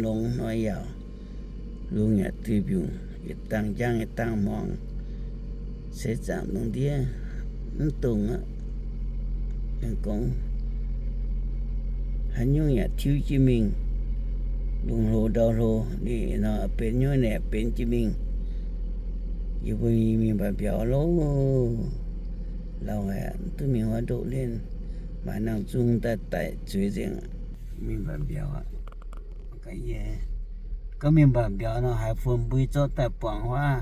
longx hnoi yaauc, lungh yaac duih mbiungc, yietc dangh njang yietc dangh hmuangx, seix zaangc lungh ndiev mv dungx aqv. Gorngv haaix nyungc yaac tiuv jienv mingh, lungh hlo ndau hlo, ninh nor benx nyungc naaic benx jienv mingh. Yie mbuo mingh mingh mbatc mbiauz loh, lauh haic, mv duqv mingh wuov ndoqv hlen, maaih nangh nzung daaih daic zuiz nzengc. Mingh mbatc mbiauz aqv. Gorngv mingh mbatc mbiauz nor, haiz fun mbui zorqv daaih buangh huaav,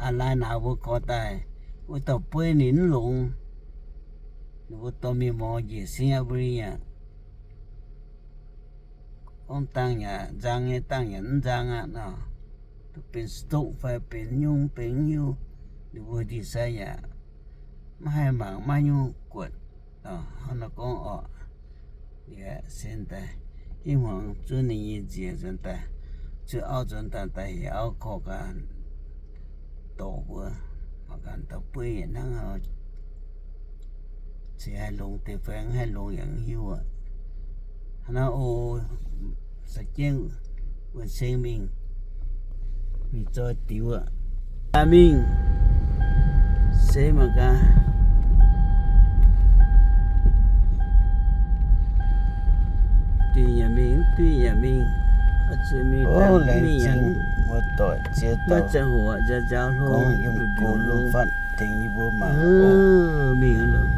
aa, laai nauz mbuo gorx daaih, wuov dauh bueiv ninh mv longx, ninh mbuo dorh mingh morz njiec Singapore aqv. Gorngv dangh yaac nzang nyei, dangh yaac mv nzang aqv nor, duqv benx stroke fai benx nyungc benx nyungc, ninh mbuo ndie-sai yaac maiv haih mangc maiv nyungc guotc. Hnangv nor gorngv orqc, yaac se daaih ih hmuangx zuov ninh nyei nziex nzuonx daaih, zuov auv nzuonx daaih, daaih heuc auv korv gaax dorc mbuo, mangc gaax dauh bueiv yietc hnangv, se haih longx deix fai mv haih longx yaac mv hiuv aqv. Hnangv naaiv oc, za'gengh wuonh ceng mingh, mingh zoi diuv aqv. Aa, mingh se mangc gaax. Duih yaac mingh, mv duih yaac mingh. Oix zuqc mingh dangh mingh yaac mv, maiv ziangh hoc nzaaux nzaaux hlo, mbiungc hlo. Mingh loh.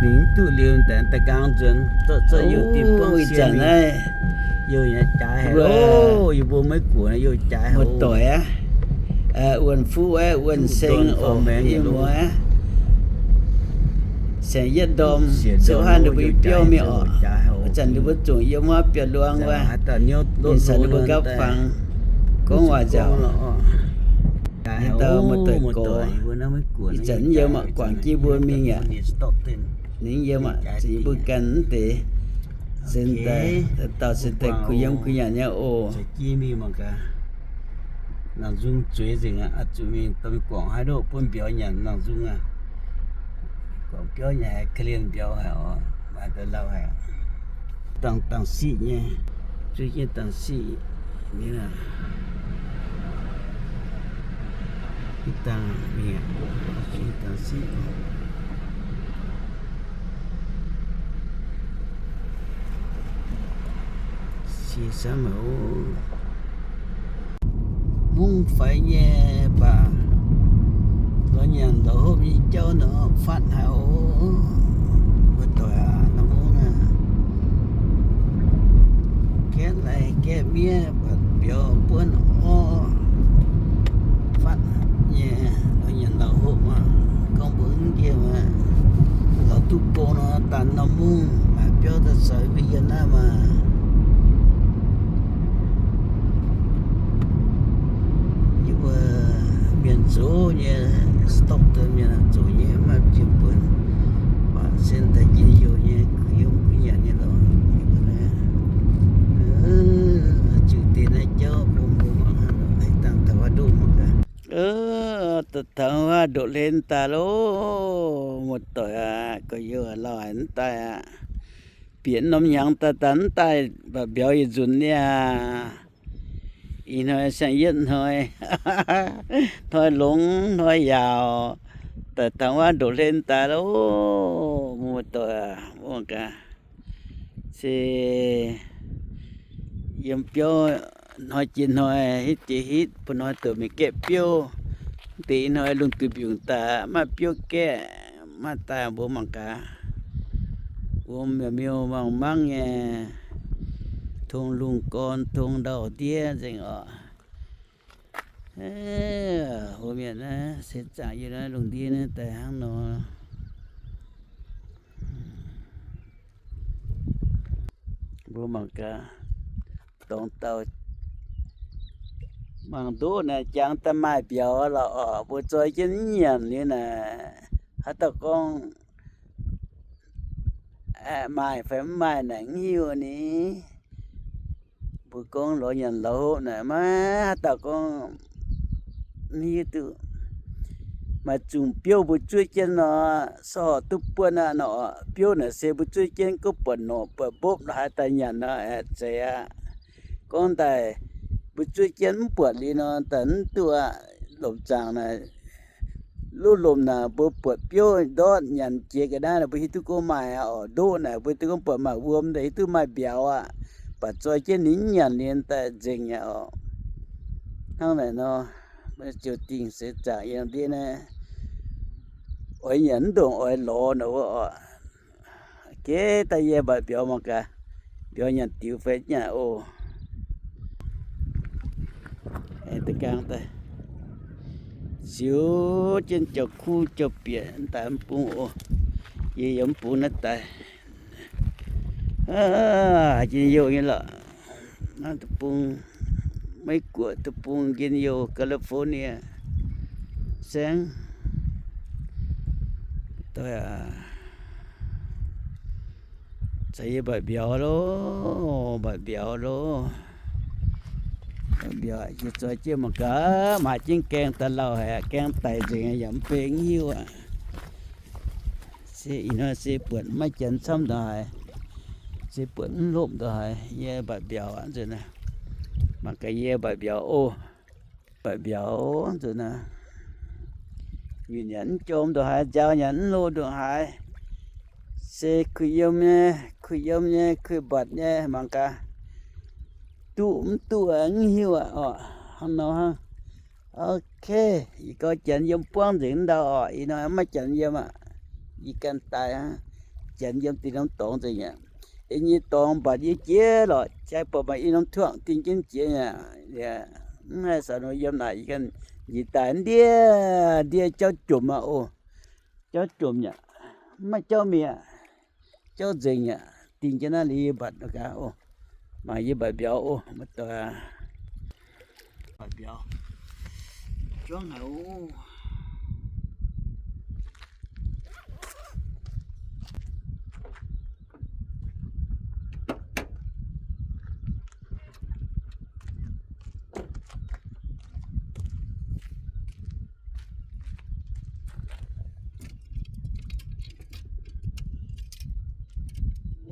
Mingh mv duqv liuz daaih, daaih nqaang nzuonx, zorqv, zorqv youh dinh buangv ih zanc naaiv, youh nyei jaaix haic oc. Yie mbuo maiv guoqv youh jaaix haic oc. Wuonh fuqv aeqv, wuonh seng oc, yie mbuo aeqv, saeng yietv ndorm, se hnangv ninh mbuo biauv mingh oc. Wuov zanc ninh mbuo zungv yiem wuov biauv-luangh wuov, ninh caux ninh mbuo gapv fangx gorngv waac nzauc. Dauh muoz-doic gorx, ih zanc yie mbuo guangc jienv mbuo mingh aqv. Ninh yie mbuo ganh mv deix, se daaih dauh se daaih kuh yiem kuh nyanc nyei oc. Nangh nzung zueiz nzengc aqv, zuqc mingh dorh mingh guangc haaix ndoqv bun mbiauz nyanc nangh nzung aqv. Guangc biauv nyanc haiz ka'lienh mbiauz haic oc, maaih deix lauh haic. Dangh, dangh siqv nyei, zuov jienv dangh siqv nyei. Dangh mingh, dangh siqv. Sie samv oc. Mungv faix nyei baac lorz nyanc lorz hopv nyei jauv nor fatv haic oc. Muoz-doic aac, norm mungv naaiv gaeqv lai gaeqv miev, buatc mbiauz buonv orv, fatv nyei, lorz nyanc lorz hopv maah. Gorngv mbuo mv nqemh aqv, lorz duqv go nor, daanh norm mungv maaih biauv daaih zoux mbuo yiem naaiv maah. Yie mbuo mienh zoux nyei, stock deix mienh zoux nyei, maaih jiex buonc, baac sen daaih njien-youh nyei, kuh yiem kuh nyanc nyei lorqc. Yie mbuo naaiv, ziux deix naaiv jauv bun mbuo mangc hnangv nor, dangh taux wuov ndoqv mangc gaax. Taux wuov ndoqv hlen daaih loh, muoz-doic aac, gorx-youz lauh haic mv daaih aqv. Bieqc norm hnyangx daaih, daaih mv daaih, mbaac mbiauz yietc nzunc niaa. Ih hnoi saeng-yietv hnoi, hnoi longx hnoi yaauc, daaih taux wuov ndoqv hlen daaih loh, muoz-doic aac, mbuo gaax. Se yiem biauv hnoi jiex hnoi, hitv jiex hitv, bun hnoi doqc mingh gaeqv biouv. Mv deix ih hnoi lungh duih mbiungc daaih, maaih biouv gaeqv, maaih daaih mbuo mangc gaax. Wuom miuc-miuc mangc mangv nyei, tong lungh gorn, tong ndau-ndiev nzengc oc. Ho mienh naaiv se zaangc yie naaiv lungh ndiev naaiv daaih hnangv nor. Mbuo mangc gaax, dongh dauh mangc ndoqv naaic jangx daaih maaih mbiauz lorqc oc. Mbuo zoi jienv nyanc liuz naaic, haaix dauh gorngv maaih fai mv maaih naaic mv hiuv ni. Mbuo gorngv lorz nyanc lorz hopv naaic maiv haaix dauh gorngv mv hiuv duqv. Maaih zungh biouv mbuo zuov jienv nor, se horpc duqv buonv aqv nor. Biouv naaic se mbuo zuov jienv gorngv buatc norqc buatc mbopv haaix daaih nyanc nor, aeqv, zeiz aqv. Gorngv daaih mbuo zuov jienv mv buatc liuz nor, daaih mv duqv aqv. Lomc zaangc naaic, luv lomc naaic mbuo buatc biouv ndortv nyanc jiex ga'naaiv naaic, mbuo hiuv duqv gorngv maaih aqv. Orqc, ndoqv naaic mbuo duqv gorngv buatc maaih wuom, daaih hiuv duqv maaih mbiauz aqv. Baac zoi jienv ninh mv nyanc liuz daaih nzengc aqv orqc. Hnangv naaic nor, mbuo ziouc dingh seix zaangc yiem ndiev naaiv, oix nyanc mv ndongc oix lorz nor wuov orqc. Geh daaih yie mbaac mbiauz mangc gaax, mbiauz nyanc diux fai nyanc oc. Aengx da'gaang daaih ziux jienv jauv-kuv jauv-bieqc daaih mv bung oc. Yie yiem mv bung naaiv daaih. Aa, njien-youh nyei lorqc. Naaiv deic-bung, Meiv-Guoqv deic-bung njien-youh, California saengv. Daaih aac, caux yie mbatc mbiauz loh, mbatc mbiauz loh. Mbatc mbiauz, yie zoi jienv mangc gaax, maaih jienv gaeng daaih lauh haic, gaeng daic nzengc, yaac mv bei mv hiuv aqv. Se ih hnoi se buatc maiv janx camv ndongc haaix, se buatc mv hlopv ndongc haaix, yie mbatc mbiauz aqv nzunc naaiv. Mangc gaax yie mbatc mbiauz oc. Mbatc mbiauz nzunc naaiv. Nyutc nyanc mv jorm ndongc haaix, nziaaux nyanc mv loz ndongc haaix. Se kuh yiem nyei, kuh yiem nyei, kuh mbatc nyei, mangc gaax. Duqv mv duqv mv hiuv aqv orqc. Hnangv nor hnangv. Ok, ih gau janx yiem buangv nzengc ndau orqc. Ih hnoi maiv janx yiem aqv. Ih ganh daaih hnangv. Janx yiem dinh norm dorngx nzengc aqv. Yie nyei dorngx mbatc yie jiex lorqc, jaaix buatc maaih i norm tuangh ding jienv jiex aqv. Mv haih saux nor yiem naaic, ih ganh njiec daaih ndiev ndiev jauv jomc aqv oc. Jauv jomc aqv, maiv jauv mingh aqv. Jauv nzengc aqv, dingh jienv naaiv liuz yie mbatc gaax oc. Mangc yie mbatc mbiauz oc, maiv doic aqv. Mbatc mbiauz, juangv haic oc.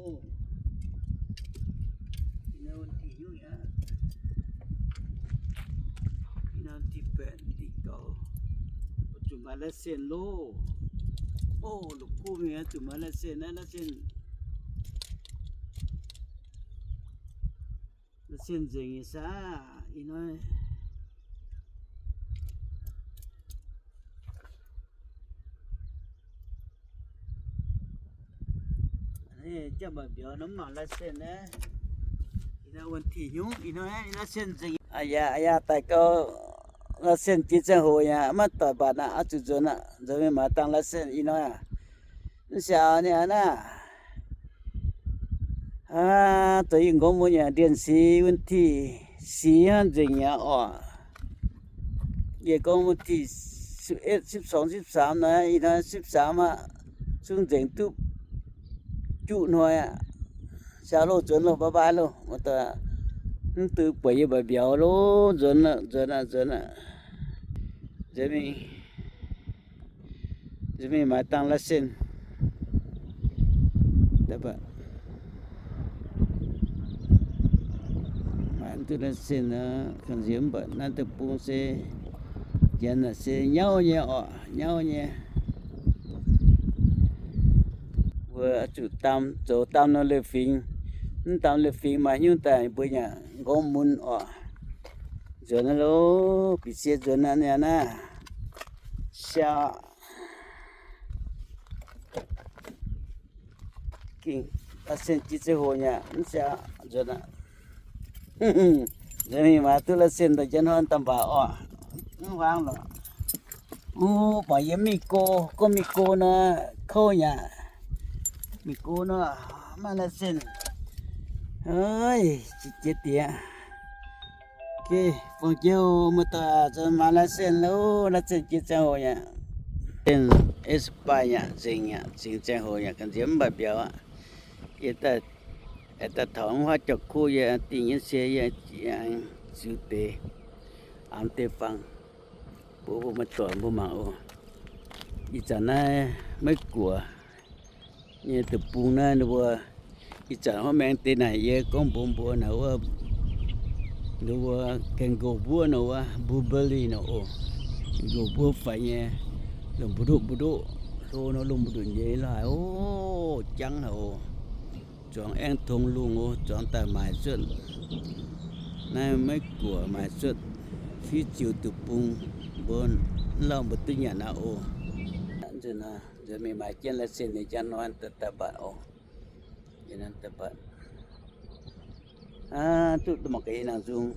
Oc, ih hnoi wuov dih nyungc aqv. Ih hnoi dih baeqc dih gaux, zuqc maaih license loh. Oc, la'kuqv mingh zuqc maaih license naaiv, license. License nzengc nyei saah ih hnoi. Jauv mbatc mbiauz nor mv mangc license naaiv. Ih hnoi wuonh tih hnyungv, ih hnoi license nzengc. Aa yaac, aa yaac daaih gau, license jiex ziangh hoc yaac maiv doic mbatc aqv, oix zuqc nzuonx aqv. Nzuonx mingh maaiz dangh license ih hnoi aqv. Mv siaaux ninh aqv naaiv. Aa, zoux yie nqorngv mun yaac เดือนสี่ วันที่สี่ hnangv nzengc aqv orqc. Yie gorngv วันที่สิบเอ็ด สิบสอง สิบสาม naaiv, ih hnoi สิบสาม aqv. Zungv nzengc duqv juqv hnoi aqv. Siaaux loh, nzuonx loh, bye bye loh. Mv dui buatc yie mbatc mbiauz loh, nzuonx aqv, nzuonx aqv, nzuonx aqv. Nzuonx mingh. Nzuonx mingh maaiz dangh license. Maaiz duqv license aqv, ganh nziex mv baac naaiv deic-bung se, janx naaic se nyauv nyei orqc, nyauv nyei. Mbuo zuqc daam, zoux daam norm leiz-fingx, mv daam leiz-fingx maaih hnyouv daaih mbuo yaac nqorngv mun orqc. Nzuonx aqv loh, bieqc sie nzuonx aqv niaa naaiv. Siaaux. Gengh license jiex ziangh hoc nyei aqv, mv siaaux nzuonx aqv. Nzuonx mingh maaiz duqv license daaih jienv hnoi daaih mv baac orqc, mv huaang lorqc. Mv baac yie mv go, gorngv mv go nor kouv nyei aqv. Mv go nor maaih license. Aaix, jiex diex. Geh, buangh jiex oc, muoz-doic, nzuonx maaiz license loh, license jiex ziangh hoc nyei aqv. License expire nyei aqv, nzengc nyei aqv, nzengc ziangh hoc nyei aqv, ganh nziex mv baac mbiauz aqv. Yie daaih, daaih taux mv huaav jauv-kuv yie dingh nyei sie yie ziux deix, aengx deix fangx. Mbuo, mbuo muoz-doic mbuo mangc oc. Ih zanc naaiv Meiv Guoqv nyei deic-bung naaiv, ninh mbuo ih zanc hnangv maengx deix naaic yie gorngv mbuox mbuo naaic wuov, ninh mbuo gaeng-nqox mbuov nor wuov, blueberry nor oc. Gaeng-nqox mbuov faix nyei, lungh mbu'nduqv mbu'nduqv, hlo nor lungh mbu'nduqv nyei lorh haic oc, jangv haic oc. Zuangx aengx tongx lungh oc, zuangx daaih maaic cuotv. Naaiv Meiv Guoqv maaic cuotv fiuv ziux deic-bung, mbuo lauh mbuo duqv nyanc aqv oc. Nzunc mingh maaiz jienv license nyei jangv nor daaih mbatc oc. Aav, duqv mangc gaax yie nangc nzung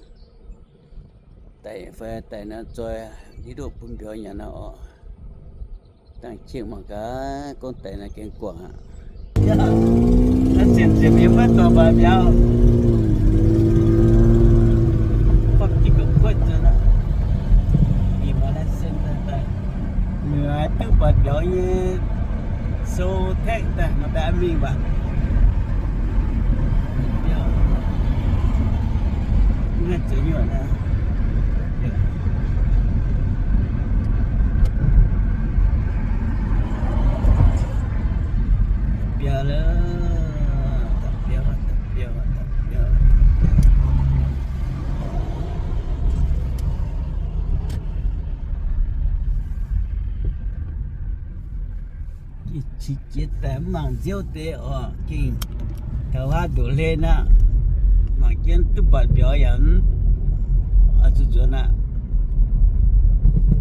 daic fai daic nor zoi hiuv duqv bun mbiauz nyanc nor oc. Dangh qieqv mangc gaax, gorngv daic naaiv gaengh guangc aqv. License ziepc mingh maiv dorh mbatc mbiauz. Fopv jienv ga'kuotv nzunc aqv. Ih muonz license daaih, muonz duqv mbatc mbiauz nyei sou taeqv daaih, mangc daaih mingh mbatc. Mv haih zoux nyuoqc aqv. Biauv loh, biauv, biauv, biauv. Qiex jiez daaih mv mangc nziouv deix oc, gengh taux haav ndoqc hlen aqv. Mangc jienv duqv mbatc mbiauz yaac mv oix zuqc nzuonx aqv.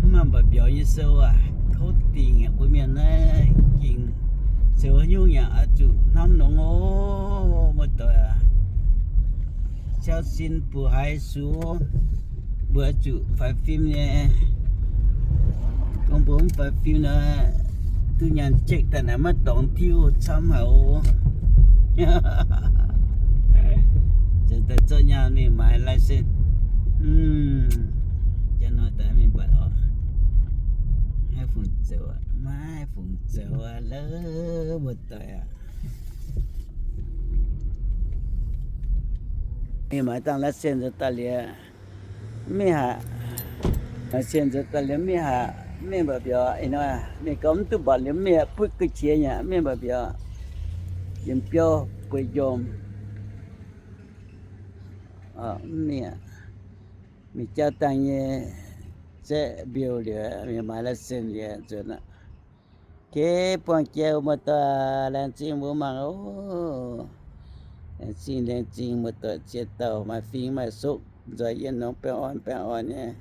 Mv maaih mbatc mbiauz nyei sou aac, kouv dingc aqv. Mbuo mienh naaiv gengh zoux haaix nyungc yaac oix zuqc hnamv nongx oc, muoz-doic aac. Siau sin buoz haiz suv, mbuo oix zuqc faix fim nyei. Gorngv mbuo mv faix fim nor, duqv nyaanh jekv daaih naaic maiv dorngx tiuv camv haic oc. Zoux daaih zorqv nyaanh mingh maaiz license. Janx nor daaih mingh mbatc oc. Maiv fungc zoux, maiv fungc zoux aqv, lov muoz-doic aac. Mingh maaiz dangh license nzuonx daaih liuz, mv mingh haac. License nzuonx daaih liuz mv mingh haac, mv mingh mbatc mbiauz. Ih hnoi mingh gau mv duqv mbatc liuz mv mingh, butv gu'qiex nyei, mv mingh mbatc mbiauz. Yiem biauv bueix njormh. Mv mingh, mingh jauv dangh nyei zaeqv mbiouh liuz, mingh maaiz license liuz nzuonx aqv. Kei buangh jiex muoz-doic, laengz zingh mbuo mangc oc. Laengz zingh, laengz zingh muoz-doic ziex dauh maaih fing maaih sokv nzoih yienh nongx baengh orn baengh orn nyei.